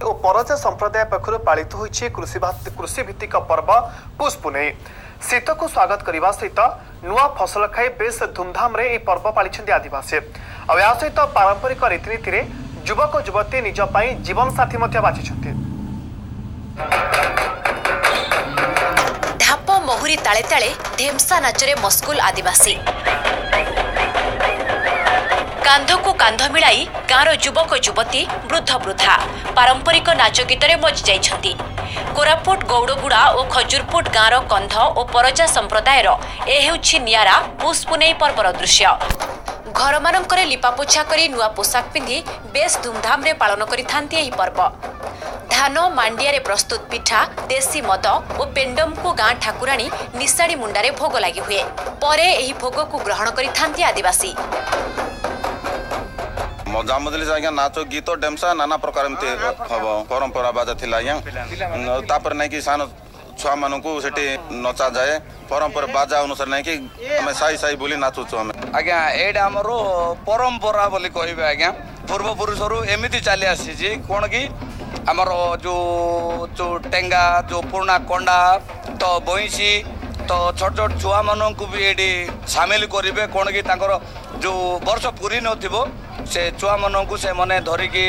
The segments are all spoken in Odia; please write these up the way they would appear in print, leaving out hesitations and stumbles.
ଓ ପରଜା ସମ୍ପ୍ରଦାୟ ପକ୍ଷରୁ ପାଳିତ ହୋଇଛି କୃଷିଭିତ୍ତିକ ପର୍ବ ପୁଷପୁନେଇ। ଶୀତକୁ ସ୍ୱାଗତ କରିବା ସହିତ ନୂଆ ଫସଲ ଖାଇ ବେଶ ଧୁମଧାମରେ ଏହି ପର୍ବ ପାଳିଛନ୍ତି ଆଦିବାସୀ। ଆଉ ଏହା ସହିତ ପାରମ୍ପରିକ ରୀତିନୀତିରେ ଯୁବକ ଯୁବତୀ ନିଜ ପାଇଁ ଜୀବନସାଥୀ ମଧ୍ୟ ବାଛିଛନ୍ତି। ଢାପ ମହୁରୀ ତାଳେ ତାଳେ ଢେମସା ନାଚରେ ମସ୍ଗୁଲ ଆଦିବାସୀ। କାନ୍ଧକୁ କାନ୍ଧ ମିଳାଇ ଗାଁର ଯୁବକ ଯୁବତୀ, ବୃଦ୍ଧ ବୃଦ୍ଧା ପାରମ୍ପରିକ ନାଚ ଗୀତରେ ମଜି ଯାଇଛନ୍ତି। କୋରାପୁଟ ଗୌଡ଼ଗୁଡ଼ା ଓ ଖଜୁରପୁଟ ଗାଁର କନ୍ଧ ଓ ପରଜା ସମ୍ପ୍ରଦାୟର ଏ ହେଉଛି ନିଆରା ପୁଷପୁନେଇ ପର୍ବର ଦୃଶ୍ୟ। ଘରମାନଙ୍କରେ ଲିପାପୋଛା କରି ନୂଆ ପୋଷାକ ପିନ୍ଧି ବେଶ୍ ଧୁମଧାମରେ ପାଳନ କରିଥାନ୍ତି ଏହି ପର୍ବ। ଧାନ ମାଣ୍ଡିଆରେ ପ୍ରସ୍ତୁତ ପିଠା, ଦେଶୀ ମଦ ଓ ପେଣ୍ଡମକୁ ଗାଁ ଠାକୁରାଣୀ ନିଶାଣି ମୁଣ୍ଡାରେ ଭୋଗ ଲାଗି ହୁଏ। ପରେ ଏହି ଭୋଗକୁ ଗ୍ରହଣ କରିଥାନ୍ତି ଆଦିବାସୀ। ମଜା ମଜଲିସ ଆଜ୍ଞା, ନାଚ ଗୀତ ଡେମସା ନାନା ପ୍ରକାର ଏମିତି ହବ। ପରମ୍ପରା ବାଜା ଥିଲା ଆଜ୍ଞା, ତାପରେ ନାଇକି ସାନ ଛୁଆମାନଙ୍କୁ ସେଠି ନଚାଯାଏ। ପରମ୍ପରା ବାଜା ଅନୁସାରେ ନାଇକି ଆମେ ସାହି ସାହି ବୁଲି ନାଚୁଛୁ ଆମେ। ଆଜ୍ଞା, ଏଇଟା ଆମର ପରମ୍ପରା ବୋଲି କହିବେ ଆଜ୍ଞା। ପୂର୍ବପୁରୁଷରୁ ଏମିତି ଚାଲି ଆସିଛି। କ'ଣ କି ଆମର ଯେଉଁ ଟେଙ୍ଗା, ଯେଉଁ ପୁରୁଣା କଣ୍ଡା ତ ବଇଁଶୀ ତ ଛୋଟ ଛୋଟ ଛୁଆମାନଙ୍କୁ ବି ଏଇଠି ସାମିଲ କରିବେ। କ'ଣ କି ତାଙ୍କର ଯେଉଁ ବର୍ଷ ପୁରି ନଥିବ, ସେ ଛୁଆମାନଙ୍କୁ ସେମାନେ ଧରିକି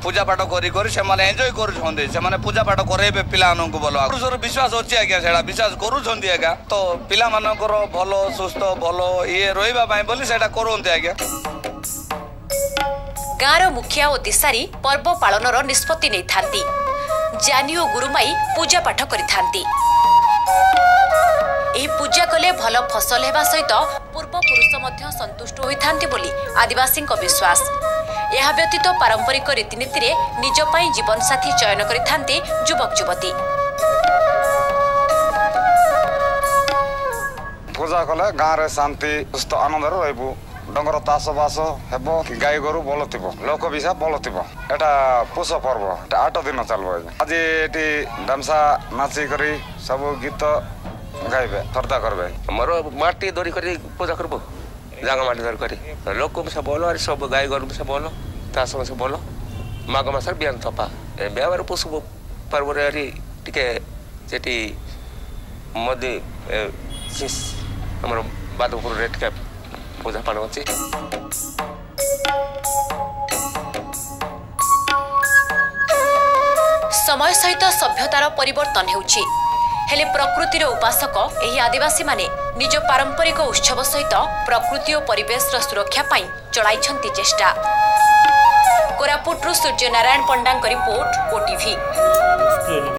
ପୂଜା ପାଠ କରି କରି ସେମାନେ ଏନ୍ଜୟ କରୁଛନ୍ତି। ସେମାନେ ପୂଜା ପାଠ କରେଇବେ ପିଲାମାନଙ୍କୁ। ଭଲ ପୁରୁଷର ବିଶ୍ୱାସ ଅଛି ଆଜ୍ଞା, ସେଇଟା ବିଶ୍ୱାସ କରୁଛନ୍ତି ଆଜ୍ଞା। ତ ପିଲାମାନଙ୍କର ଭଲ ସୁସ୍ଥ ଭଲ ଇଏ ରହିବା ପାଇଁ ବୋଲି ସେଇଟା କରନ୍ତି ଆଜ୍ଞା। ଗାଁର ମୁଖିଆ ଓ ଦିଶାରୀ ପର୍ବ ପାଳନର ନିଷ୍ପତ୍ତି ନେଇଥାନ୍ତି। ଜାନି ଓ ଗୁରୁମାଇ ପୂଜା ପାଠ କରିଥାନ୍ତି। ଏହି ପୂଜା କଲେ ଭଲ ଫସଲ ହେବା ସହିତ ପୂର୍ବପୁରୁଷ ମଧ୍ୟ ସନ୍ତୁଷ୍ଟ ହୋଇଥାନ୍ତି ବୋଲି ଆଦିବାସୀଙ୍କ ବିଶ୍ୱାସ। ଏହା ବ୍ୟତୀତ ପାରମ୍ପରିକ ରୀତିନୀତିରେ ନିଜ ପାଇଁ ଜୀବନସାଥୀ ଚୟନ କରିଥାନ୍ତି ଯୁବକ ଯୁବତୀ। ପୂଜା କଲେ ଗାଁରେ ଶାନ୍ତି ସୁସ୍ଥ ଆନନ୍ଦରେ ରହିବୁ। ଡଙ୍ଗର ଚାଷ ବାସ ହେବ, ଗାଈ ଗୋରୁ ଭଲ ଥିବ, ଲୋକ ବିଷା ଭଲ ଥିବ। ଏଟା ପୁଷ ପର୍ବ, ଏଟା 8 ଦିନ ଚାଲିବ। ଆଜି ଏଠି ଡାନ୍ସା ନାଚି କରି ସବୁ ଗୀତ ଗାଇବେ, ଶ୍ରଦ୍ଧା କରିବେ। ଆମର ମାଟି ଧରି କରି ପୂଜା କରିବୁ, ଜାଗା ମାଟି ଧରି କରି। ଲୋକ ମିଶା ଭଲ, ସବୁ ଗାଈ ଗୋରୁ ମିଶା ଭଲ, ଚାଷ ମିଶା ଭଲ। ମାଘ ମାସରେ ବିହନ ଥପା ଏବେ ଆମର ପଶୁ ପର୍ବରେ ଟିକେ ସେଠି ମଦି ଆମର ବାଦପୁରରେ ଟିକେ ପୂଜା ପାଠ ଅଛି। ସମୟ ସହିତ ସଭ୍ୟତାର ପରିବର୍ତ୍ତନ ହେଉଛି, ହେଲେ ପ୍ରକୃତିର ଉପାସକ ଏହି ଆଦିବାସୀମାନେ ନିଜ ପାରମ୍ପରିକ ଉତ୍ସବ ସହିତ ପ୍ରକୃତି ଓ ପରିବେଶର ସୁରକ୍ଷା ପାଇଁ ଚଳାଇଛନ୍ତି ଚେଷ୍ଟା। କୋରାପୁଟରୁ ସୂର୍ଯ୍ୟନାରାୟଣ ପଣ୍ଡାଙ୍କ ରିପୋର୍ଟ, ଓଟିଭି।